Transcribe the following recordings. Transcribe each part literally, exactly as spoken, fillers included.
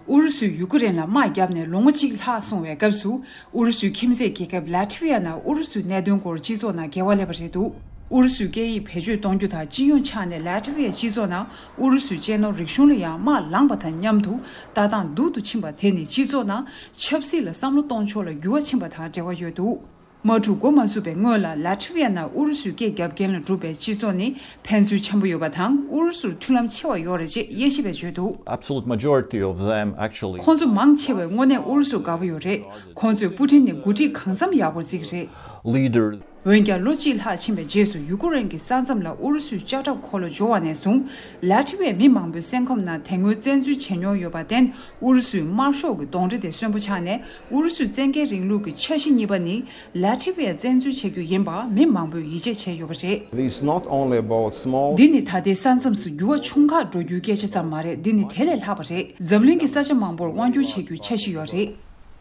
ཨུ་རུ་སུས་ཡུ་ཀེ་རེན་ལ་དམག་བརྒྱབ་ནས་ལོ་ངོ་གཅིག་ལྷག་སོང་བའི་སྐབས་སུ། ཨུ་རུ་སུའི་ཁྱིམ་མཚེས་རྒྱལ་ཁབ་ལ་ཐི་ཝི་ཡ་ནང་ཨུ་རུ་སུའི་གནད་དོན་སྐོར་སྤྱི་ཚོགས་ནང་འགལ་བ་སླེབས་པ་རེད་འདུག་ཨུ་རུ་སུའི་སྐད་ཡིག་བེད་སྤྱོད་གཏོང་རྒྱུ་དང་སྤྱི་ཡོངས་ཆ་ནས་ལ་ཐི་ཝི་ཡའི་སྤྱི་ཚོགས་ནང་ཨུ་རུ་སུའི་གཅེས་ནོར་རིག་གཞུང་ལ་ཡང་དམག་ལངས་པ་དང་མཉམ་དུ་ལྟ་སྟངས་སྡུག་ཏུ་ཕྱིན་པ་དེ་ནི་སྤྱི་ཚོགས་ནང་ཆབ་སྲིད་ལ་བསམ་བློ་གཏོང་ཕྱོགས་ལ་འགྱུར་བ་ཕྱིན་པ་དང་འབྲེལ་བ་ཡོད་འདུག་དམག་འཁྲུག་འགོ་མ་ཚུགས་པའི་སྔོན་ལ་ལ་ཐི་ཝི་ཡ་ནང་ཨུ་རུ་སུའི་སྐད་རྒྱབ་མཁན་ལ་གྲུབ་པའི་སྤྱི་ཚོགས་ནི་ཕན་ཚུན་འཆམ་པོ་ཡོད་པ་དང་ཨུ་རུ་སུར་མཐུན་ལམ་ཆེ་བ་ཡོད་རེད་ཅེས་དབྱེ་ཞིབ་པས་བརྗོད་འདུག Absolute majority of them actually. ཁོང་ཚོ་མང་ཆེ་བས་དངོས་གནས་ཨུ་རུ་སུར་དགའ་པོ་ཡོད་རེད། ཁོང་ཚོས་པུ་ཏིན་ནི་འགོ་ཁྲིད་གང་འཚམ་ཡག་པོར་བརྩི་གི་རེད། Leader. འོན་ཀྱང་ལོ་གཅིག་ལྷག་ཕྱིན་པའི་རྗེས་སུ་ཡུ་ཀེ་རེན་གྱི་ས་མཚམས་ལ་ཨུ་རུ་སུའི་ལྕགས་ཁྲབ་འཁོར་ལོ་འབྱོར་བ་ནས་བཟུང་། ལ་ཐི་ཝའི་མི་མང་པོའི་སེམས་ཁམས་ནང་དེ་སྔོན་བཙན་འཛུལ་བྱས་མྱོང་ཡོད་པར་བརྟེན། ཨུ་རུ་སུའི་དམར་ཤོག་གི་གདོན་འདྲེ་དེ་གསོན་པོ་ཆགས་ནས། ཨུ་རུ་སུའི་བཙན་རྒྱལ་རིང་ལུགས་ཀྱི་འཆར་གཞི་གཉིས་པ་ནི་ལ་ཐི་ཝའི་བཙན་འཛུལ་བྱེད་རྒྱུ་ཡིན་པ་མི་མང་པོས་ཡིད་ཆེས་བྱས་ཡོད་པ་རེད། This is not only about small འདི་ནི་ད་ལྟའི་ས་མཚམས་སུ་འགྱུར་བ་ཆུང་ཁག་འགྲོ་རྒྱུའི་སྐད་ཆ་ཙམ་མ་རེད། འདི་ནི་དེ་ལས་ལྷག་པ་རེད། འཛམ་གླིང་གི་ས་ཆ་མང་པོར་དབང་བསྒྱུར་བྱེད་རྒྱུའི་འཆར་གཞི་ཡོད་རེད།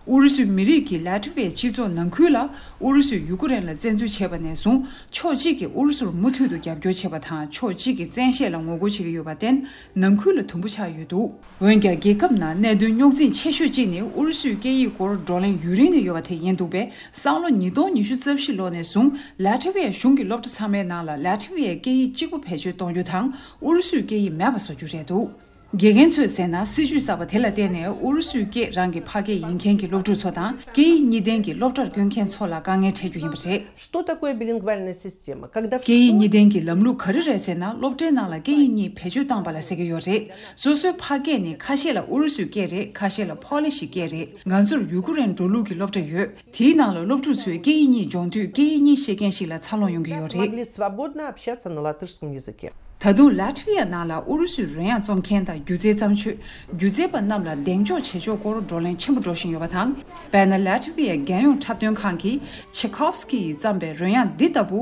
ཨུ་རུ་སུའི་མི་རིགས་ཀྱིས་ལ་ཐི་ཝའི་སྤྱི་ཚོགས་ནང་ཁུལ་ལ་ཨུ་རུ་སུས་ཡུ་ཀེ་རེན་ལ་བཙན་འཛུལ་བྱས་པ་ནས་བཟུང་། ཕྱོགས་གཅིག་གིས་ཨུ་རུ་སུར་མུ་མཐུད་དུ་རྒྱབ་སྐྱོར་བྱས་པ་དང་ཕྱོགས་གཅིག་གིས་བཙན་ཤེད་ལ་ངོ་རྒོལ་བྱེད་ཀྱི་ཡོད་པར་བརྟེན། ནང་ཁུལ་ལ་དུམ་བུ་ཆགས་ཡོད་འདུག་འོན་ཀྱང་། རྒྱལ་ཁབ་ནང་གནད་དོན་རྙོག་འཛིང་ཆེ་ཤོས་གཅིག་ནི་ཨུ་རུ་སུའི་སྐད་ཡིག་སྐོར་བགྲོ་གླེང་ཡུན་རིང་ནས་ཡོད་པ་དེ་ཡིན་འདུག་པས། སང་ལོ་ཉིས་སྟོང་ཉི་ཤུ་རྩ་བཞི་ལོ་ནས་བཟུང་། ལ་ཐི་ཝའི་གཞུང་གི་སློབ་གྲྭ་ཚང་མའི་ནང་ལ་ལ་ཐི་ཝའི་སྐད་ཡིག་གཅིག་པུ་བེད་སྤྱོད་གཏོང་རྒྱུ་དང་། ཨུ་རུ་སུའི་སྐད་ཡིག་མེད་པ་བཟོ་རྒྱུ་རེད་འདུག་དགེ་རྒན་ཚོས་ཟེར་ན། སྲིད་ཇུས་གསར་པ་དེ་ལ་བརྟེན་ནས་ཨུ་རུ་སུའི་སྐད་རང་གི་ཕ་སྐད་ཡིན་མཁན་གྱི་སློབ་ཕྲུག་ཚོ་དང་། སྐད་ཡིག་གཉིས་ལྡན་གྱི་སློབ་གྲྭར་བསྐྱོད་མཁན་ཚོ་ལ་དཀའ་ངལ་འཕྲད་རྒྱུ་ཡིན་པ་རེད། Что такое билингвальная система? Когда в школе སྐད་ཡིག་གཉིས་ལྡན་གྱི་ལམ་ལུགས་ག་རེ་རེད་ཟེར་ན། སློབ་གྲྭའི་ནང་ལ་སྐད་ཡིག་གཉིས་བེད་སྤྱོད་བཏང་བ་ལ་ཟེར་གྱི་ཡོད་རེད། སོ་སོའི་ཕ་སྐད་ནི་ཁ་ཤས་ལ་ཨུ་རུ་སུའི་སྐད་རེད། ཁ་ཤས་ལ་ཕོ་ལི་ཤི་སྐད་རེད། ང་ཚོར་ཡུ་ཀེ་རེན་འགྲོ་ལུགས་ཀྱི་སློབ་གྲྭ་ཡོད། དེའི་ནང་ལ་སློབ་ཕྲུག་ཚོས་སྐད་ཡིག་གཉིས་སྦྱོང་དུས་སྐད་ཡིག་གཉིས་ཤེས་མཁན་ཞིག་ལ་འཚར་ལོངས་ཡོང་གི་ཡོད་རེད། Могли свободно общаться на латышском языке. ད་དུང་ལ་ཐི་ཝི་ཡ་ནང་ལ་ཨུ་རུ་སུའི་རོལ་དབྱངས་རྩོམ་མཁན་དང་སྒྱུ་རྩལ་བརྩམས་ཆོས། སྒྱུ་རྩལ་པ་རྣམས་ལ་གདེང་འཇོག་བྱེད་ཕྱོགས་སྐོར་བགྲོ་གླེང་ཆེན་པོ་འགྲོ་བཞིན་ཡོད་པ་དང་། དཔེར་ན། ལ་ཐི་ཝི་ཡའི་རྒྱལ་ཡོངས་འཁྲབ་སྟོན་ཁང་གིས་ཆེ་ཁོབ་སི་ཀི་ཡིས་བརྩམས་པའི་རོལ་དབྱངས་འདི་ལྟ་བུ།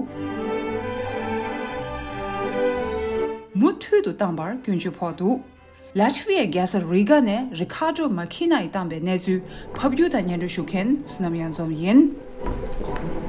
མུ་མཐུད་དུ་བཏང་བར་སྐྱོན་བརྗོད་ཕོག་འདུག་ལ་ཐི་ཝི་ཡའི་རྒྱལ་ས་རི་ག་ནས་རི་ཁཱ་ཌོ་མ་ཁི་ན་ཡིས་བཏང་པའི་གནས་ཚུལ་ཕབ་སྒྱུར་དང་སྙན་སྒྲོན་ཞུ་མཁན་བསོད་ནམས་གཡང་འཛོམས་ཡིན།